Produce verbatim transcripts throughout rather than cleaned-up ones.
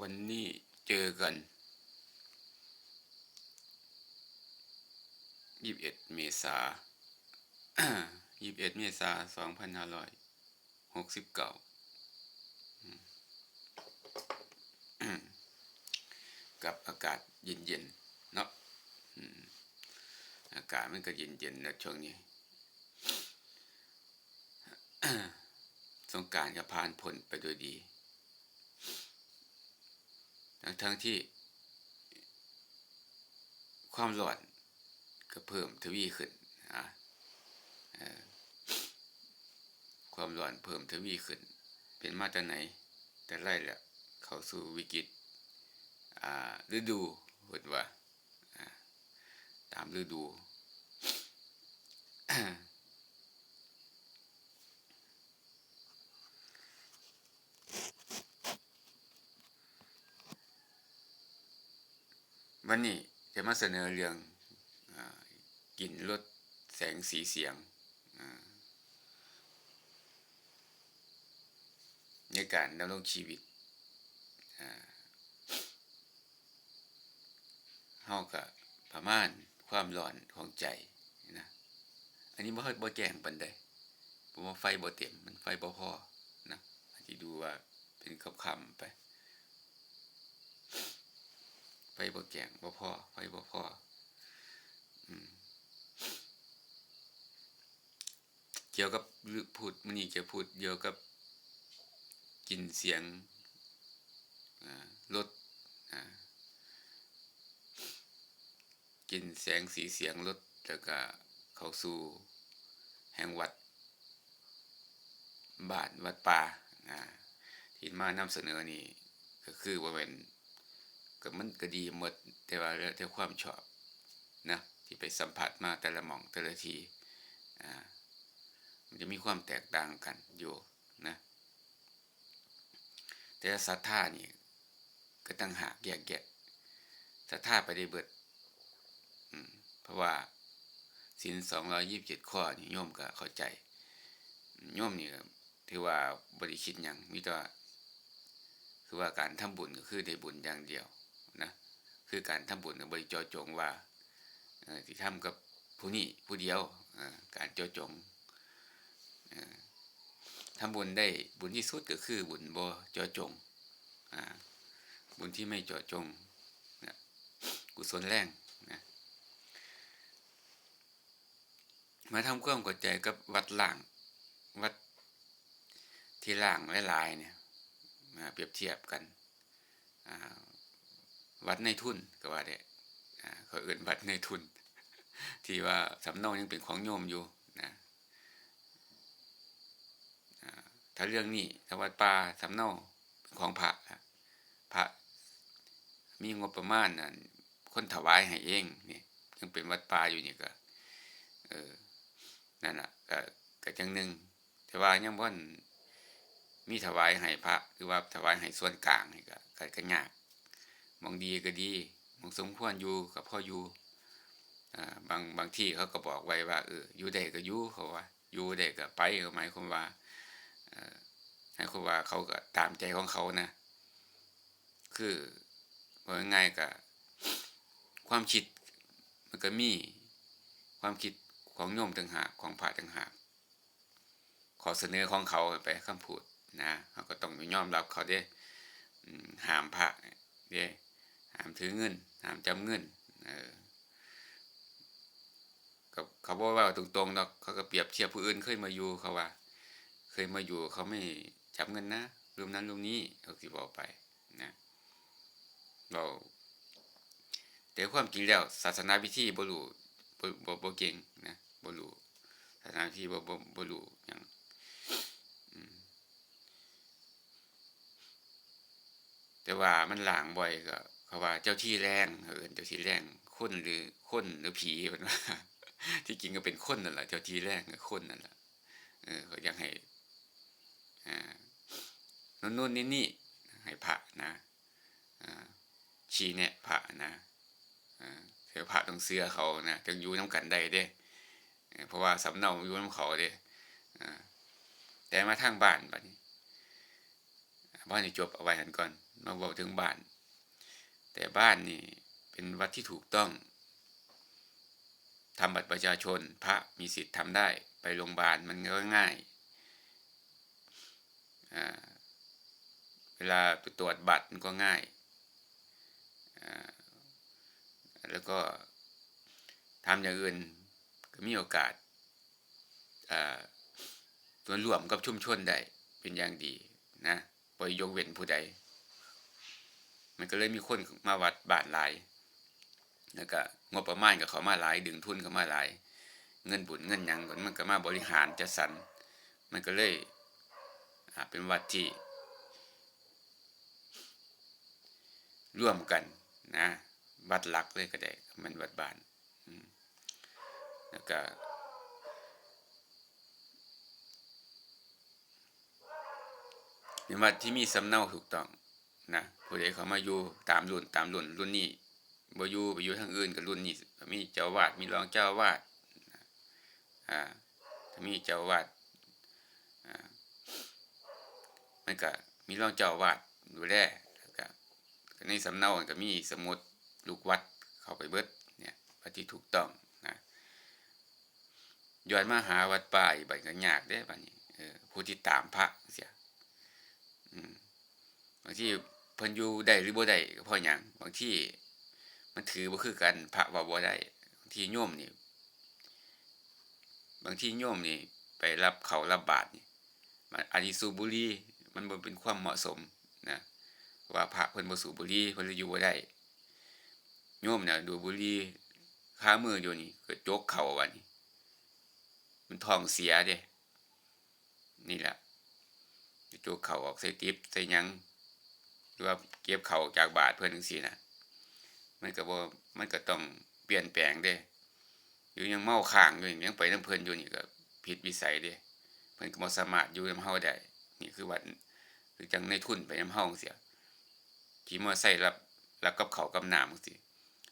วันนี้เจอกัน ยี่สิบเอ็ด เมษา ยี่สิบเอ็ด เมษา สองพันห้าร้อยหกสิบเก้า อืม กับอากาศเย็นๆ เนาะ อืม อากาศมันก็เย็นๆ นะช่วงนี้ สงกรานต์ก็ผ่านพ้นไปด้วยดี ทั้งๆ ที่ความร้อนก็เพิ่มทวีขึ้น อ่ะ เอ่อ ความร้อนเพิ่มทวีขึ้น เป็นมาแต่ไหนแต่ไรแล้ว เข้าสู่วิกฤต อ่า ฤดู เพิ่นว่า อ่า ตามฤดู วันนี้จะมาเสนอเรื่อง อ่า กินลดแสงสีเสียง อ่า ในการดำรงชีวิต อ่า เฮาก็ประมาณความร้อนของใจนะ อันนี้บ่ บ่แจ้งปานใด เพราะว่าไฟบ่เต็ม มันไฟบ่พอนะ อาจสิดูว่าเป็นค่ำๆ ไป ไฟบ่แจ้ง บ่พอ ไฟบ่พอ อืม เกี่ยวกับเรื่อง พูด มื้อนี้จะพูดเกี่ยวกับกลิ่นเสียง อ่า รถ อ่า กลิ่นแสงสีเสียงรถ แล้วก็เข้าสู่แห่งวัด บ้านวัดป่า อ่า ที่มานำเสนอนี่ ก็คือว่าแม่น ก็มันก็ดีหมด แต่ว่าแล้วแต่ความชอบนะ ที่ไปสัมผัสมาแต่ละหม่องแต่ละที่ อ่า มันจะมีความแตกต่างกันอยู่นะ แต่ศรัทธานี่ก็ต่างหาก แยกแยะ ศรัทธาไปได้เบิด อืม เพราะว่าศีลสองร้อยยี่สิบเจ็ดข้อนี่โยมก็เข้าใจ โยมนี่ก็ถือว่าบ่ได้คิดหยัง มีแต่ว่า คือว่าการทำบุญก็คือได้บุญอย่างเดียวนะ คือการทำบุญก็บ่ได้เจาะจงว่า เอ่อ สิทำกับผู้นี้ผู้เดียว เอ่อ การเจาะจง เอ่อ ทำบุญได้บุญที่สุดก็คือบุญบ่เจาะจง อ่า บุญที่ไม่เจาะจงนะ กุศลแรงนะ มาทำความเข้าใจกับวัดล้าง วัดที่ล้างหลายๆ เนี่ย มาเปรียบเทียบกัน อ่า วัดนายทุนก็ว่าได้ อ่า เขาเอิ้นวัดนายทุน ที่ว่าสำเนายังเป็นของโยมอยู่นะ อ่า ถ้าเรื่องนี้ ถ้าวัดป่าสำเนาเป็นของพระละ พระมีงบประมาณนั่น คนถวายให้เองนี่ ยังเป็นวัดป่าอยู่นี่ก็ เออ นั่นน่ะ ก็ ก็จั่งหนึ่ง แต่ว่ายังบ่ทันมีถวายให้พระ หรือว่าถวายให้ส่วนกลางนี่ก็ ก็ ก็ยาก หม่องดีก็ดี หม่องสมควรอยู่ก็พออยู่ อ่า บาง บางที่เขาก็บอกไว้ว่า เออ อยู่ได้ก็อยู่ เขาว่า อยู่ได้ก็ไป ก็หมายความว่า เอ่อ หมายความว่าเขาก็ตามใจของเขานะ คือ ว่าง่ายๆ ก็ ความคิดมันก็มี ความคิดของโยมต่างหาก ของพระต่างหาก ข้อเสนอของเขาไป คำพูดนะ เขาก็ต้องยอมรับเขาเด้ อืม ห้ามพระเด้ ห้ามถือเงิน ห้ามจับเงิน เออ ก็เขาบ่เว้าตรงๆ ดอก เขาก็เปรียบเทียบผู้อื่นเคยมาอยู่ เขาว่า เคยมาอยู่ เขาไม่จับเงินนะ รูปนั้นรูปนี้ เขาสิเว้าไปนะ เว้า แต่ความจริงแล้วศาสนาพิธีบ่รู้ บ่ บ่ บ่เก่งนะ บ่รู้ ศาสนาพิธีบ่ บ่ บ่รู้หยัง อืม แต่ว่ามันล้างบ่อยก็ เขาว่าเจ้าที่แรง เอิ้นเจ้าที่แรง คนหรือ คนหรือผี เพิ่นว่า ที่จริงก็เป็นคนนั่นแหละ เจ้าที่แรงก็คนนั่นแหละ เออ เขาอยากให้ อ่า นู่นๆ นี่ๆ ให้พระนะ อ่า ชี้แนะพระนะ อ่า แต่พระต้องเชื่อเขานะ จั่งอยู่นำกันได้เด้ เออ เพราะว่าสำเนาอยู่นำเขาเด้ อ่า แต่มาทางบ้านบัดนี้ บ่ทันได้จบ เอาไว้หั่นก่อน มาเว้าถึงบ้าน แต่บ้านนี่เป็นวัดที่ถูกต้อง ทำบัตรประชาชน พระมีสิทธิ์ทำได้ ไปโรงพยาบาลมันก็ง่าย อ่า เวลาไปตรวจบัตรมันก็ง่าย อ่า แล้วก็ทำอย่างอื่นก็มีโอกาส อ่า ส่วนร่วมกับชุมชนได้เป็นอย่างดีนะ บ่ยกเว้นผู้ใด มันก็เลยมีคนมาวัดบ้านหลาย แล้วก็งบประมาณก็เข้ามาหลาย ดึงทุนเข้ามาหลาย เงินบุญเงินหยังมันก็มาบริหารจัดสรร มันก็เลย อ่า เป็นวัดที่ ร่วมกันนะ วัดหลักเลยก็ได้ มันวัดบ้าน อืม แล้วก็ เป็นวัดที่มีสำเนาถูกต้องนะ ผู้ใดเข้ามาอยู่ตามรุ่น ตามรุ่น รุ่นนี้บ่อยู่ ไปอยู่ทางอื่นก็รุ่นนี้ มีเจ้าอาวาส มีรองเจ้าอาวาส อ่า ถ้ามีเจ้าอาวาส อ่า มันก็มีรองเจ้าอาวาสดูแล แล้วก็ในสำเนามันก็มีสมุดลูกวัดเข้าไปเบิด เนี่ย วัดที่ถูกต้องนะ ย้อนมาหาวัดป่าอีกบัดก็ยากเด้บัดนี้ เออ ผู้ที่ตามพระเสีย อืม บางทีเพิ่นอยู่ได้หรือบ่ได้ก็เพราะหยัง บางทีมันถือบ่คือกัน พระว่าบ่ได้ บางทีโยมนี่ บางทีโยมนี่ไปรับข้าวรับบาตรนี่ มัน อันนี้สูบบุหรี่ มันบ่เป็นความเหมาะสมนะ ว่าพระเพิ่นบ่สูบบุหรี่ เพิ่นเลยอยู่บ่ได้ โยมเนี่ยดูดบุหรี่คามืออยู่นี่ ก็จกเข้าบัดนี้ มันท้องเสียเด้ นี่แหละ จกเข้าออกใส่ติ๊บใส่หยัง หรือว่าเก็บเข้าจากบาตรเพิ่นจั่งซี้นะ มันก็บ่ มันก็ต้องเปลี่ยนแปลงเด้ หรือยังเมาค้างอยู่นี่ ยังไปนำเพิ่นอยู่นี่ก็ผิดวิสัยเด้ เพิ่นก็บ่สามารถอยู่นำเฮาได้ นี่คือวัด คือจั่งนายทุนไปนำเฮาจั่งซี้ ขี่มอไซค์รับ รับกับข้าวกับน้ำจั่งซี้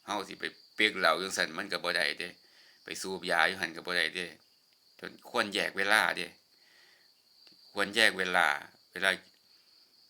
เฮาสิไปเป๊กเหล้าจั่งซั้นมันก็บ่ได้เด้ ไปสูบยาอยู่หั่นก็บ่ได้เด้ ควรแยกเวลาเด้ ควรแยกเวลา เวลา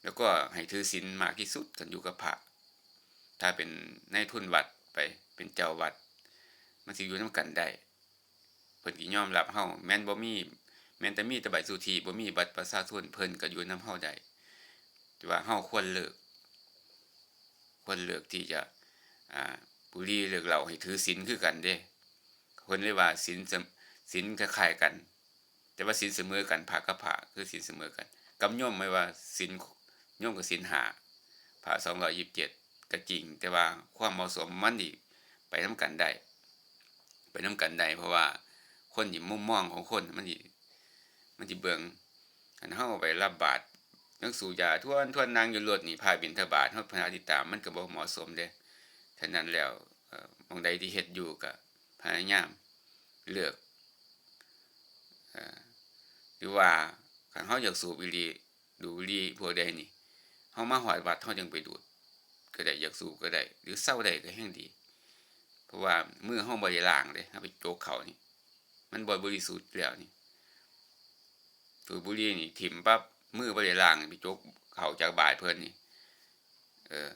แล้วก็ให้ถือศีลมากที่สุด คันอยู่กับพระ ถ้าเป็นนายทุนวัดไป เป็นเจ้าวัด มันสิอยู่นำกันได้ เพิ่นสิยอมรับเฮา แม้นบ่มี แม้นแต่มีแต่ใบสุทธิ บ่มีบัตรประชาชน เพิ่นก็อยู่นำเฮาได้ แต่ว่าเฮาควรเลิก ควรเลิกที่จะ อ่า บุหรี่ เลิกเหล้า ให้ถือศีลคือกันเด้ เพิ่นเลยว่าศีลเสม- ศีลคล้ายๆกัน แต่ว่าศีลเสมอกัน พระกับพระคือศีลเสมอกัน กับโยม หมายว่าศีล โยมก็ศีลห้า พระสองร้อยยี่สิบเจ็ด ก็จริง แต่ว่าความเหมาะสมมันนี่ไปนำกันได้ ไปนำกันได้ เพราะว่าคนนี่ มุมมองของคนมันนี่ มันสิเบิ่ง คันเฮาไปรับบาตร ยังสูบยาทวนๆ นั่งอยู่รถนี่ พระบิณฑบาต เฮาพาติดตาม มันก็บ่เหมาะสมเด้ ฉะนั้นแล้ว เอ่อ หม่องใดที่เฮ็ดอยู่ก็พยายามเลือก เอ่อ หรือว่าคันเฮาอยากสูบอีหลี ดูดบุหรี่พวกใดนี่ เฮามาฮอดวัด เฮาจั่งไปดูดก็ได้ อยากสูบก็ได้ หรือเซาได้ก็แฮ่งดี เพราะว่ามือเฮาบ่ได้ล้างเด้ เฮาไปจกเข้านี่ มันบ่บริสุทธิ์แล้วนี่ ดูดบุหรี่นี่ถิ่มปั๊บ มือบ่ได้ล้างนี่ ไปจกเข้าจากบาตรเพิ่นนี่ เออ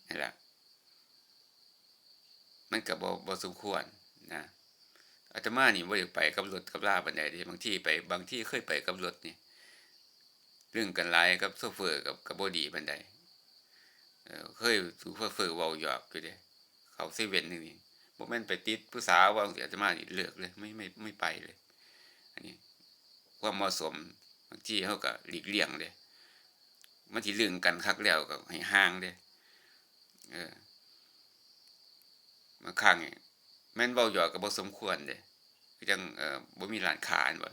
นั่นล่ะ มันก็บ่ บ่สมควรนะ อาตมานี่บ่ได้ไปกับรถกับลาปานใดเด้ บางทีไป บางทีเคยไปกับรถนี่ เรื่องกันหลายกับโชเฟอร์ก็ ก็บ่ดีปานใด เอ่อ เคยถูกโชเฟอร์เว้าหยอกอยู่เด้ เข้าเซเว่นนี่ บ่แม่นไปติดผู้สาวว่าจั่งซี้ อาตมานี่เลิกเลย ไม่ ไม่ ไม่ไปเลย อันนี้ความเหมาะสม บางทีเฮาก็หลีกเลี่ยงเด้ มันสิลึงกันคักแล้วก็ให้ห่างเด้ เออ บางครั้งนี่แม่นเว้าหยอกก็บ่สมควรเด้ คือจั่ง เอ่อ บ่มีร้านค้าแม่นบ่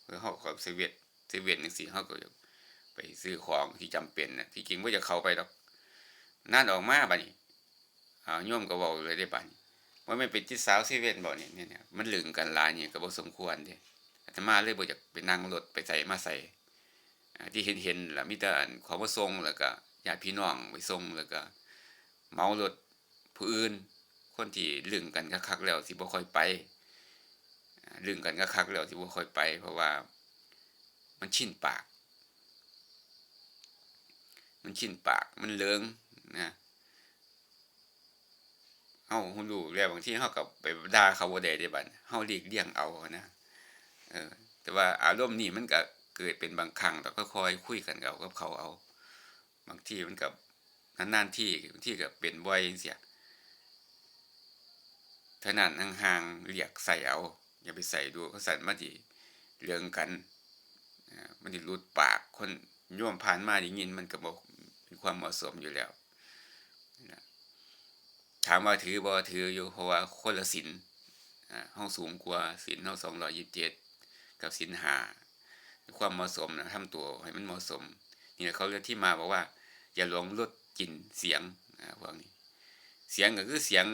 เออ เฮาก็เซเว่น เซเว่นจั่งซี้ เฮาก็ไปซื้อของที่จำเป็นน่ะ ที่จริงบ่อยากเข้าไปดอก นานออกมาบัดนี้ อ้าว โยมก็เว้าเลยเด้บัดนี้ ว่าแม่นไปติดสาวเซเว่นบ่เนี่ย เนี่ย เนี่ย มันลึงกันหลายนี่ก็บ่สมควรเด้ อาตมาเลยบ่อยากไปนั่งรถไปไสมาไส อ่า ที่เห็นๆ ล่ะ มีแต่อันเขามาส่ง แล้วก็ญาติพี่น้องไปส่ง แล้วก็เหมารถผู้อื่น คนที่ลึงกันคักๆ แล้วสิบ่ค่อยไป อ่า ลึงกันคักๆ แล้วสิบ่ค่อยไป เพราะว่ามันชินปาก มันชินปาก มันเหลิงนะ เฮาฮู้แล้ว บางทีเฮาก็ไปด่าเขาบ่ได้เด้บัดนี้ เฮาหลีกเลี่ยงเอานะ เออ แต่ว่าอารมณ์นี้มันก็เกิดเป็นบางครั้ง แล้วก็ค่อยคุยกันเอากับเขาเอา บางทีมันก็นานๆที บางทีก็เป็นบ่อยจั่งซี้ เท่านั้น ห่างๆ เรียกใส่เอา อย่าไปใส่ดู เขาสั่นมาสิเหลิงกัน อ่า มันสิหลุดปาก คนโยมผ่านมาได้ยิน มันก็บ่เป็นความเหมาะสมอยู่แล้วนะ ถามว่าถือบ่ ถืออยู่ เพราะว่าคนละศีล อ่า เฮาสูงกว่า ศีลเฮาสองร้อยยี่สิบเจ็ด กับศีลห้า ความเหมาะสมนะ ทำตัวให้มันเหมาะสม นี่แหละเขาเรียกที่มาบอกว่า อย่าหลงรสกลิ่นเสียง อ่า พวกนี้ เสียงก็คือเสียง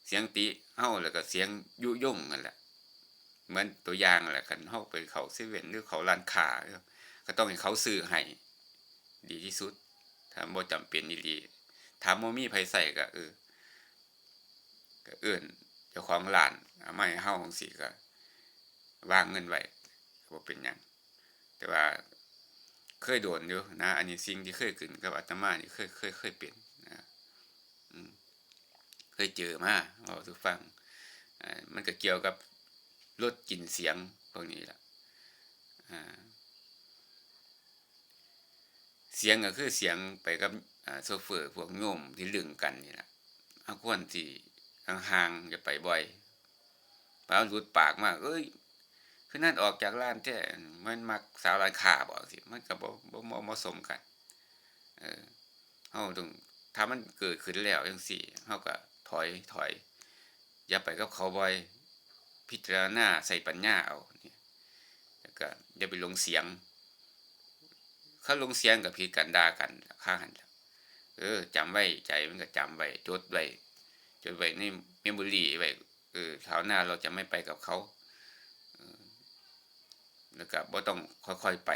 เสียงติเฮา แล้วก็เสียงยุยงนั่นแหละ เหมือนตัวอย่างนั่นแหละ คันเฮาไปเข้าเซเว่นหรือเข้าร้านค้า ก็ต้องให้เขาซื้อให้ดีที่สุด ถ้าบ่จำเป็นอีหลี ถ้าบ่มีไผใช้ก็ เออ ก็เอิ้นเจ้าของร้านเอามาให้เฮาจั่งซี้ ก็วางเงินไว้ บ่เป็นหยัง แต่ว่าเคยโดนอยู่นะ อันนี้สิ่งที่เคยขึ้นกับอาตมานี่ เคย เคย เคยเป็นนะ อืม เคยเจอมา เว้าสู่ฟัง อ่า มันก็เกี่ยวกับรสกลิ่นเสียงพวกนี้ล่ะ อ่า เสียงก็คือเสียงไปกับ อ่า โชเฟอร์พวกโยมที่ลึงกันนี่ล่ะ เฮาควรสิห่างๆ อย่าไปบ่อย พอหลุดปากมา เอ้ย คือนั่นออกจากร้านแท้ มันมักสาวร้านค้าบ่ จั่งซี้ มันก็บ่ บ่ บ่เหมาะสมกัน เออ เฮาต้อง ถ้ามันเกิดขึ้นแล้วจั่งซี้ เฮาก็ถอย ถอย อย่าไปกับเขาบ่อย พิจารณาใช้ปัญญาเอาเนี่ย แล้วก็อย่าไปหลงเสียง คันหลงเสียงก็ผิดกัน ด่ากัน คาหั่นล่ะ เออ จำไว้ ใจมันก็จำไว้ จดไว้ จดไว้ในเมมโมรีไว้ เออ คราวหน้าเราจะไม่ไปกับเขา เออ แล้วก็บ่ต้องค่อยๆไป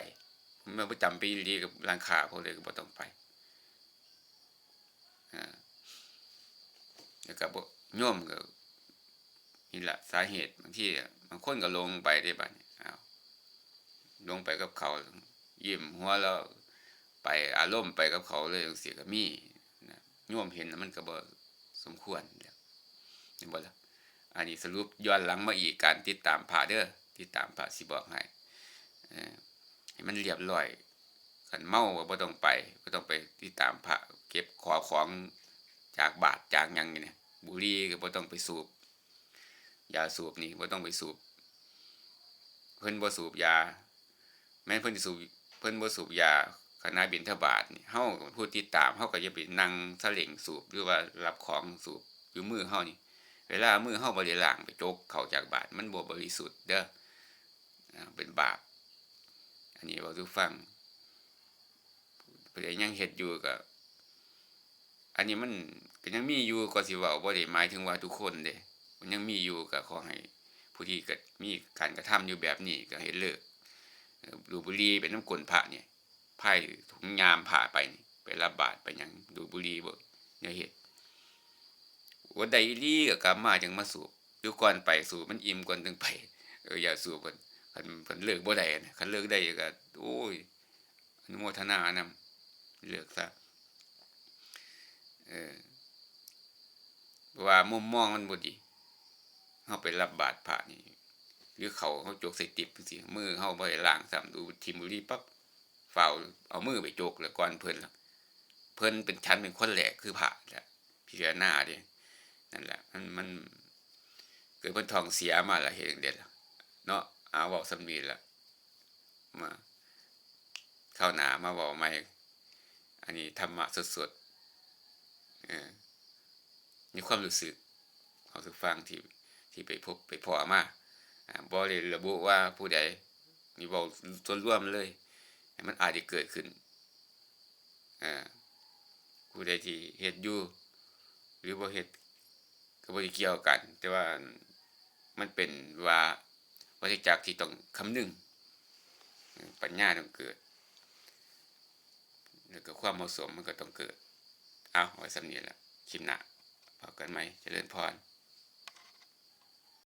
มันบ่จำเป็นอีหลีกับร้านค้าพวกใดก็บ่ต้องไป อ่า แล้วก็บ่ โยมก็ นี่ล่ะสาเหตุ บางทีอะ บางคนก็หลงไปเด้บัดนี้ อ้าว หลงไปกับเขา ยิ้มหัวเราะไป อารมณ์ไปกับเขาเลยจั่งซี้ก็มีนะ โยมเห็นแล้วมันก็บ่สมควรแล้ว เห็นบ่ล่ะ อันนี้สรุปย้อนหลังมาอีก การติดตามพระเด้อ ติดตามพระสิบอกให้ เอ่อ ให้มันเรียบร้อย คันเมาก็บ่ต้องไป บ่ต้องไปติดตามพระ เก็บข้าวของจากบาตรจากหยังนี่นะ บุหรี่ก็บ่ต้องไปสูบ ยาสูบนี่บ่ต้องไปสูบ เพิ่นบ่สูบยา แม้นเพิ่นสิสูบ เพิ่นบ่สูบยา ขณะบิณฑบาตนี่ เฮาผู้ติดตาม เฮาก็อย่าไปนั่งสะเหล่งสูบ หรือว่ารับของสูบอยู่มือเฮานี่ เวลามือเฮาบ่ได้ล้างไปจกเข้าจากบาตร มันบ่บริสุทธิ์เด้อ อ่า เป็นบาป อันนี้เว้าสู่ฟัง ผู้ใดยังเฮ็ดอยู่ก็ อันนี้มันก็ยังมีอยู่ ก็สิเว้าบ่ได้หมายถึงว่าทุกคนเด้ มันยังมีอยู่ ก็ขอให้ผู้ที่กะ มีการกระทำอยู่แบบนี้ก็ให้เลิก เอ่อ ดูดบุหรี่ไปนำก้นพระนี่ พายถุงยามพระไปนี่ ไปรับบาตรไปหยัง ดูดบุหรี่บ่ อย่าเฮ็ด บ่ได้อีหลีก็กลับมาจั่งมาสูบ อยู่ก่อนไป สูบมันอิ่มก่อนจึงไป เออ อย่าสูบ คัน คัน คันเลิกบ่ได้นะ คันเลิกได้ก็ โอ้ย อนุโมทนานำ เลิกซะ เออ เพราะว่ามุมมองมันบ่ดี เฮาไปรับบาตรพระนี่ หรือเขาเฮาจกใส่ติ๊บจั่งซี้ มือเฮาบ่ได้ล้างซ้ำ ดูดถิ่มบุหรี่ปั๊บ ฟ้าวเอามือไปจกแล้วก่อนเพิ่นล่ะ เพิ่นเป็น ฉันเป็นคนแรกคือพระแหละ พิจารณาเด้ นั่นแหละ มัน มัน เกิดเพิ่นท้องเสียมาล่ะ เฮ็ดจั่งใดล่ะ เนาะ เอา เว้าส่ำนี้ล่ะ มา คราวหน้ามาเว้าใหม่ อันนี้ธรรมะสดๆ เออ ในความรู้สึกของทุกฟังที่ ที่ไปพบไปพ้อมา อ่า บ่ได้ระบุว่าผู้ใด นี่เว้าส่วนรวมเลย มันอาจจะเกิดขึ้น อ่า ผู้ใดที่เฮ็ดอยู่ หรือบ่เฮ็ด ก็บ่ได้เกี่ยวกัน แต่ว่ามันเป็นว่า วัฏจักรที่ต้องคำนึง เออ ปัญญาต้องเกิด แล้วก็ความเหมาะสมมันก็ต้องเกิด เอา ไว้ส่ำนี้ล่ะ คลิปหน้าพบกันใหม่ เจริญพร